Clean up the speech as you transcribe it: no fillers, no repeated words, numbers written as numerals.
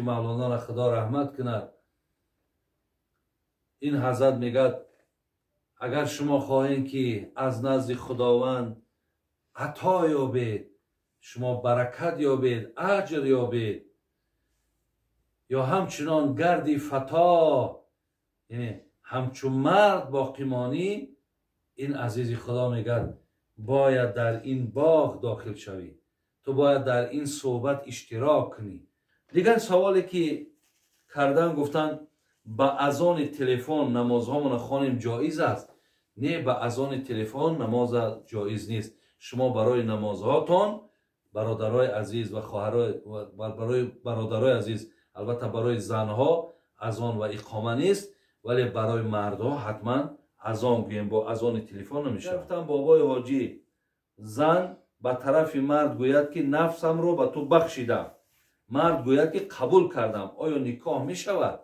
Мавлонаро Худо раҳмат кунад. Ин ҳазрат мегӯяд, агар шумо хоҳем, ки аз назди Худованд ато ёбед, шумо баракат ёбед, аҷр ёбед, ё ҳамчунон гарди фато, яъне ҳамчун мард боқӣ монӣ, ин азизи Худо мегӯяд, бояд дар ин боғ дохил шавӣ, ту бояд дар ин суҳбат иштирок кунӣ. Дигар саволе ки кардан, гуфтанд, ба азони телефон намозҳомона хонем, ҷоиз аст? Не, ба азони телефон намоз ҷоиз нест. Шумо барои намозҳотон, бародарои азиз ва хоҳарои, барои бародарои азиз, албатта барои занҳо азон ва иқома нест, вале барои мардҳо ҳатман азон гӯем, бо азони телефон намешавад. Гуфтам, бобои ҳоҷӣ, зан ба тарафи мард гӯяд, ки нафсамро ба ту бахшидам, мард гӯяд, ки қабул кардам, оё никоҳ мешавад?